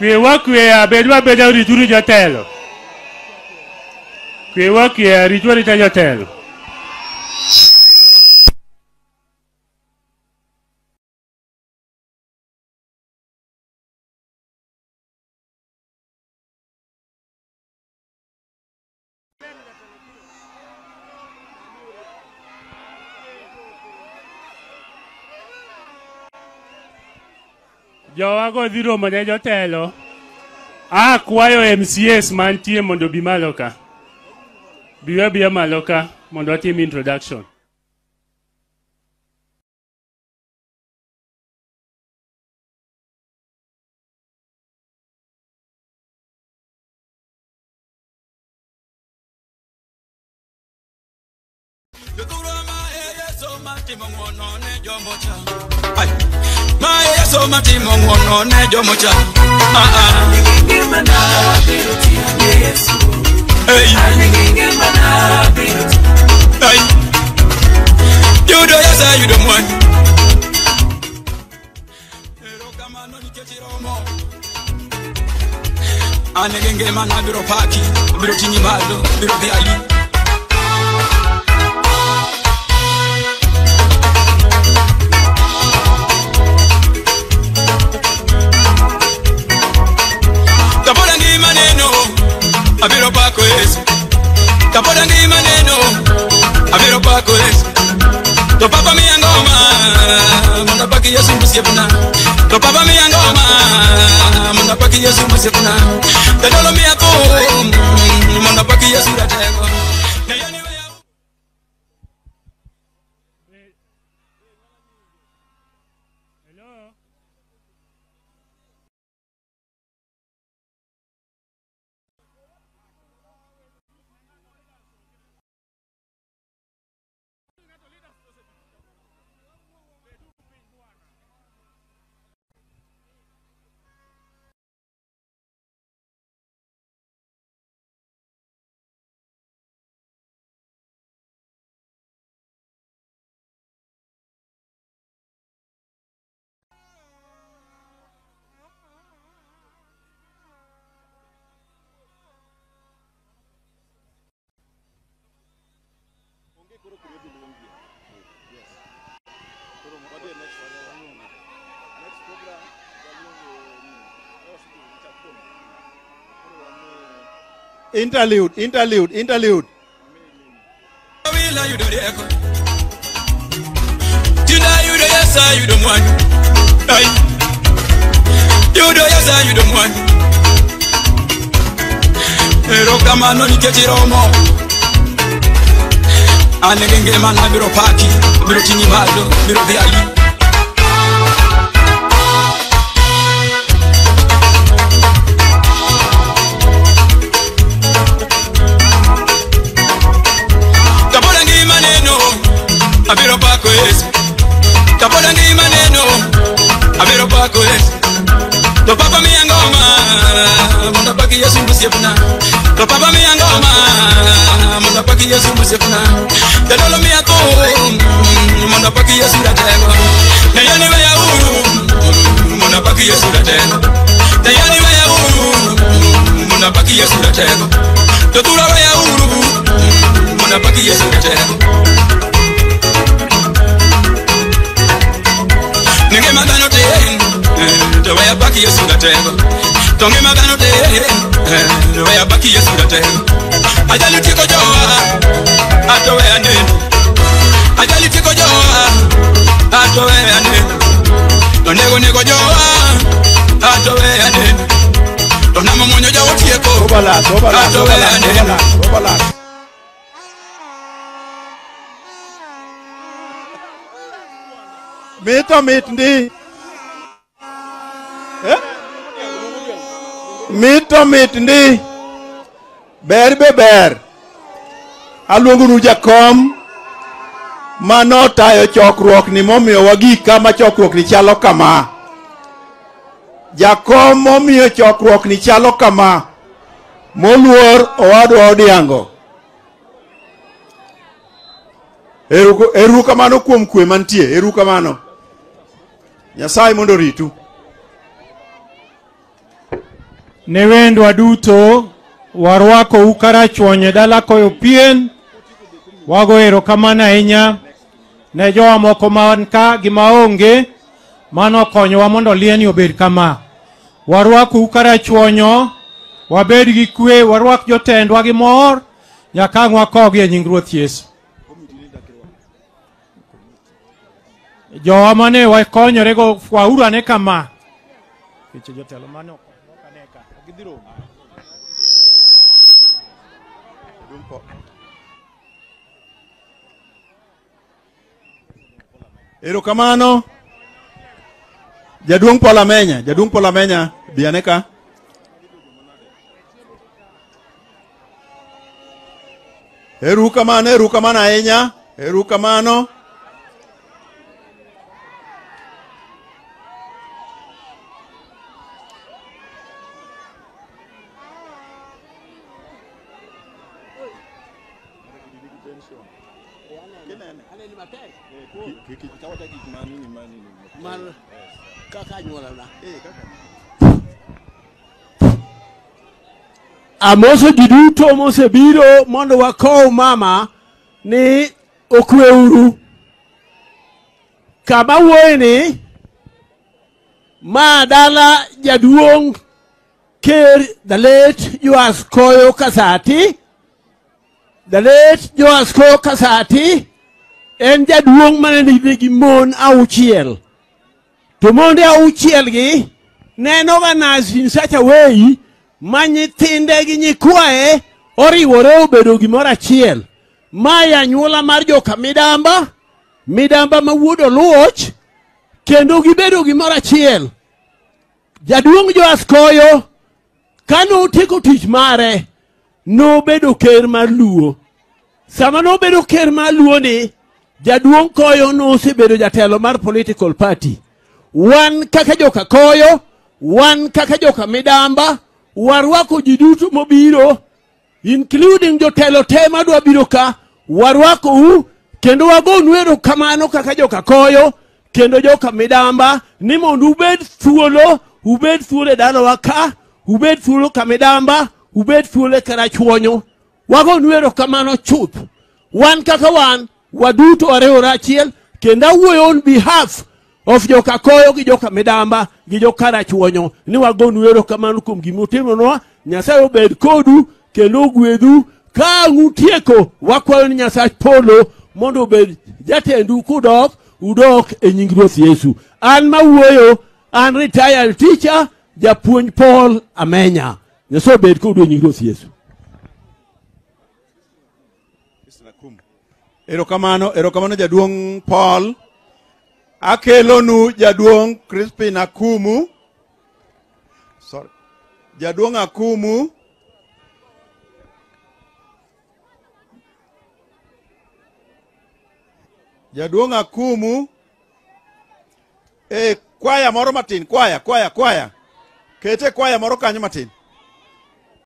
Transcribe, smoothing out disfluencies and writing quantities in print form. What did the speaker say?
Kwe wakwe bedwa beda rituru jotelo. Kwe wakwe rituru arita jotelo. Jowago dhi romo ne jotelo. Akwayo MCAs mantie mondo obi malo ka. Bi abiya malo ka mondo watim introduction. Abiro pako Yesu. Kapoda ngi maneno. Abiro pako Yesu. To papa mi angoma. Munda paki Yesu musiepuna. To papa mi angoma. Munda paki Yesu musiepuna. Tedolo mi ako. Munda paki Yesu ratego. Interlude, interlude, interlude. Abiro pako Yesu. Kapoda ngi maneno. Abiro pako Yesu. To papa mi angoma. Munda paki Yesu musiepuna. To papa mi angoma. Munda paki Yesu musiepuna. Tedolo mi ako. Munda paki Yesu ratego. Nayani we ya uru. Munda paki Yesu ratego. Nayani we ya uru. Munda paki Yesu ratego. Totura we ya uru. Munda paki Yesu ratego. Nge magano te, to we abaki Yesu gatego. To nge magano te, to we abaki Yesu gatego. Ajali tiko joa, ato we ane. Ajali tiko joa, ato we ane. To nego nego joa, ato we ane. To namo monyo jawo tieko, ato we ane. Mita mit ndi. Eh? Mita mit ndi. Ber be ber. Aluongonu jakom manotayo chokruok ni momiyo wagik kama chokruok ni chalo kama. Jakom momiyo chokruok ni chalo kama. Moluor owadwa Odiango. Erukamano kuom kwe mantie, erukamano. Nyasaye mondo oritu. Ne wendwa duto warwako Karachuonyo e dala koyo pien. Wago erokamano ahinya ne jowa moko man ka gi maonge mano okonyowa mondo lieni obed kama. Warwakou Karachuonyo, wabed gi kwe, warwak jotendwa gi mor, nyaka ang' wakogi e nying Ruoth Yesu. Jowa mane wakonyorego kwauru ane kama. Nikech jotelo mane okonyowa ane ka, ok gidhi romo. Erokamano. Jaduong' Paul Amenya, Jaduong' Paul Amenya, bi ane ka. Erokamano, erokamano ahinya, erokamano. Amoso ji duto mosebiro mondo wakow mama ni okweuru. Kama wuoye ni ma dala jaduong' ker the late Joash Koyo Kasati. The late Joash Koyo Kasati en jaduong' mane nigi mon auchiel. To monde auchiel gi ne organized in such a way ma nyithinde gi nyikwaye oriwore obedo gimoro achiel. Mae anyuola mar joka Midamba, Midamba ma wuod Oluoch, kendo gibedo gimoro achiel. Jaduong' Joash Koyo kane otieko tich mare nobedo ker mar Luo. Sama nobedo ker mar Luo ni, Jaduong' Koyo nosebedo jatelo mar political party. Wan kaka joka Koyo, wan kaka joka Midamba, warwako ji duto mobiro, including jotelo te madwa biro ka, warwako u kendo wagonu erokamano kaka joka Koyo kendo joka Midamba ni mondo ubed thuolo e dalawa ka, ubed thuolo ka Midamba, ubed thuolo e Karachuonyo. Wagonu erokamano chuth. Wan kaka wan, waduto wariwore achiel, kendo awuoyo on behalf of joka Koyo gi joka Midamba gi joka Karachuonyo ni wagonu erokamano kuom gima utimonwa. Nyasaye obed kodu kendo ogwedhu. Ka ang' utieko, wakwayo ni Nyasach polo mondo obed jatendu kudok, udok e nying Ruoth Yesu. An mawuoyo, an retired teacher, japuonj Paul Amenya. Nyasaye obed kodu e nying Ruoth Yesu. Erokamano, erokamano Jaduong' Paul. Akelonu Jaduong' Crispin Akumu. Sorry. Jaduong' Akumu. Jaduong' Akumu. Kwaya moro matin, kwaya, kwaya, kwaya. Kete kwaya moro kanyo matin.